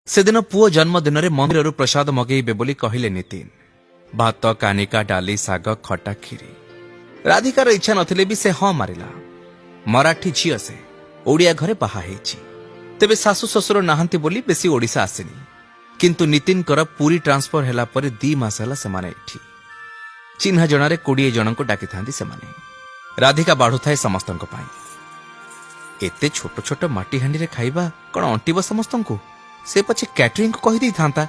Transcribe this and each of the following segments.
ସେଦିନ ପୁଅ ଜନ୍ମଦିନରେ ମନ୍ଦିରରୁ ପ୍ରସାଦ ମଗେଇବେ ବୋଲି କହିଲେ ନିତିନ। ଭାତ, କାନିକା, ଡାଲି, ଶାଗ, ଖଟା, କ୍ଷୀରି। ରାଧିକାର ଇଚ୍ଛା ନଥିଲେ ବି ସେ ହଁ ମାରିଲା। ମରାଠୀ ଝିଅ ସେ, ଓଡ଼ିଆ ଘରେ ବାହା ହେଇଛି। ତେବେ ଶାଶୁ ଶ୍ୱଶୁର ନାହାନ୍ତି ବୋଲି ବେଶୀ ଓଡ଼ିଶା ଆସିନି। କିନ୍ତୁ ନିତିନଙ୍କର ପୁରୀ ଟ୍ରାନ୍ସଫର ହେଲା ପରେ 2 ମାସ ହେଲା ସେମାନେ ଏଠି। ଚିହ୍ନା ଜଣାରେ 20 ଜଣଙ୍କୁ ଡାକିଥାନ୍ତି ସେମାନେ। ରାଧିକା ବାଢୁଥାଏ ସମସ୍ତଙ୍କ ପାଇଁ। ଏତେ ଛୋଟ ଛୋଟ ମାଟି ହାଣ୍ଡିରେ ଖାଇବା କଣ ଅଣ୍ଟିବ ସମସ୍ତଙ୍କୁ? ସେ ପଛେ କ୍ୟାଟରିଂକୁ କହିଦେଇଥାନ୍ତା,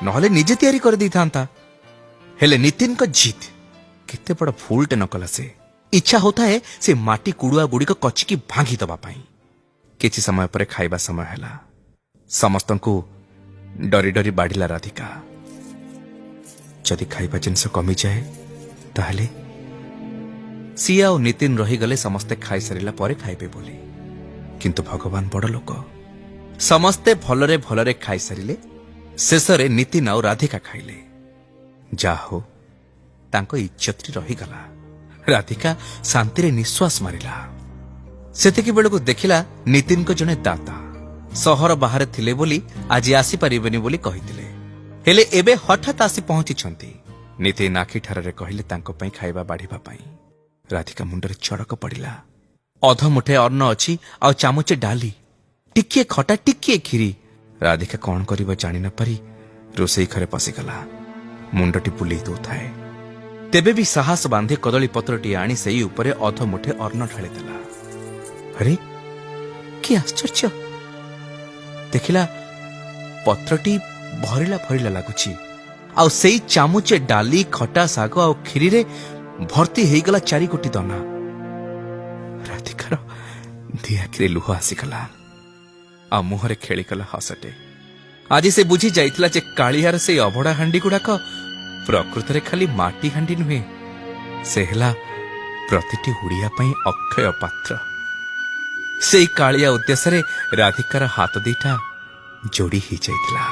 ନହେଲେ ନିଜେ ତିଆରି କରିଦେଇଥାନ୍ତା। ହେଲେ ନିତିନଙ୍କ ଜିଦ୍, କେତେ ବଡ ଭୁଲଟେ ନ କଲା ସେ। ଇଚ୍ଛା ହଉଥାଏ ସେ ମାଟି କୁଡୁଆ ଗୁଡ଼ିକ କଚିକି ଭାଙ୍ଗିଦବା ପାଇଁ। କିଛି ସମୟ ପରେ ଖାଇବା ସମୟ ହେଲା। ସମସ୍ତଙ୍କୁ ଡରି ଡରି ବାଢିଲା ରାଧିକା। ଯଦି ଖାଇବା ଜିନିଷ କମିଯାଏ ତାହେଲେ? ସିଏ ଆଉ ନିତିନ ରହିଗଲେ ସମସ୍ତେ ଖାଇସାରିଲା ପରେ ଖାଇବେ ବୋଲି। କିନ୍ତୁ ଭଗବାନ ବଡ ଲୋକ, ସମସ୍ତେ ଭଲରେ ଭଲରେ ଖାଇସାରିଲେ। ଶେଷରେ ନିତିନ ଆଉ ରାଧିକା ଖାଇଲେ। ଯା ହଉ, ତାଙ୍କ ଇଜ୍ଜତଟି ରହିଗଲା। ରାଧିକା ଶାନ୍ତିରେ ନିଶ୍ୱାସ ମାରିଲା। ସେତିକି ବେଳକୁ ଦେଖିଲା ନିତିନଙ୍କ ଜଣେ ଦାଦା ସହର ବାହାରେ ଥିଲେ ବୋଲି ଆଜି ଆସିପାରିବେନି ବୋଲି କହିଥିଲେ। ହେଲେ ଏବେ ହଠାତ୍ ଆସି ପହଞ୍ଚିଛନ୍ତି। ନିତିନ ଆଖି ଠାରରେ କହିଲେ ତାଙ୍କ ପାଇଁ ଖାଇବା ବାଢିବା ପାଇଁ। ରାଧିକା ମୁଣ୍ଡରେ ଚଡ଼କ ପଡ଼ିଲା। ଅଧ ମୁଠେ ଅନ୍ନ ଅଛି ଆଉ ଚାମଚେ ଡାଲି, ଟିକିଏ ଖଟା, ଟିକିଏ କ୍ଷୀରି। ରାଧିକା କଣ କରିବ ଜାଣି ନ ପାରି ରୋଷେଇ ଘରେ ପଶିଗଲା। ମୁଣ୍ଡଟି ବୁଲେଇ ଦଉଥାଏ। ତେବେ ବି ସାହସ ବାନ୍ଧି କଦଳୀ ପତ୍ରଟି ଆଣି ସେଇ ଉପରେ ଅଧ ମୁଠେ ଅନ୍ନ ଢାଳିଦେଲା। ଆରେ, କି ଆଶ୍ଚର୍ଯ୍ୟ! ଦେଖିଲା ପତ୍ରଟି ଭରିଲା ଭରିଲା ଲାଗୁଛି ଆଉ ସେଇ ଚାମୁଚେ ଡାଲି, ଖଟା, ଶାଗ ଆଉ କ୍ଷୀରିରେ ଭର୍ତ୍ତି ହେଇଗଲା ଚାରି ଗୋଟି ଦନା। ରାଧିକାର ଦି ଆଖିରେ ଲୁହ ଆସିଗଲା ଆଉ ମୁହଁରେ ଖେଳିଗଲା ହସଟେ। ଆଜି ସେ ବୁଝି ଯାଇଥିଲା ଯେ କାଳିଆର ସେଇ ଅଭଡ଼ା ହାଣ୍ଡି ଗୁଡାକ ପ୍ରକୃତରେ ଖାଲି ମାଟି ହାଣ୍ଡି ନୁହେଁ, ସେ ହେଲା ପ୍ରତିଟି ଓଡ଼ିଆ ପାଇଁ ଅକ୍ଷୟ ପାତ୍ର। ସେଇ କାଳିଆ ଉଦ୍ଦେଶ୍ୟରେ ରାଧିକାର ହାତ ଦିଟା ଯୋଡ଼ି ହେଇଯାଇଥିଲା।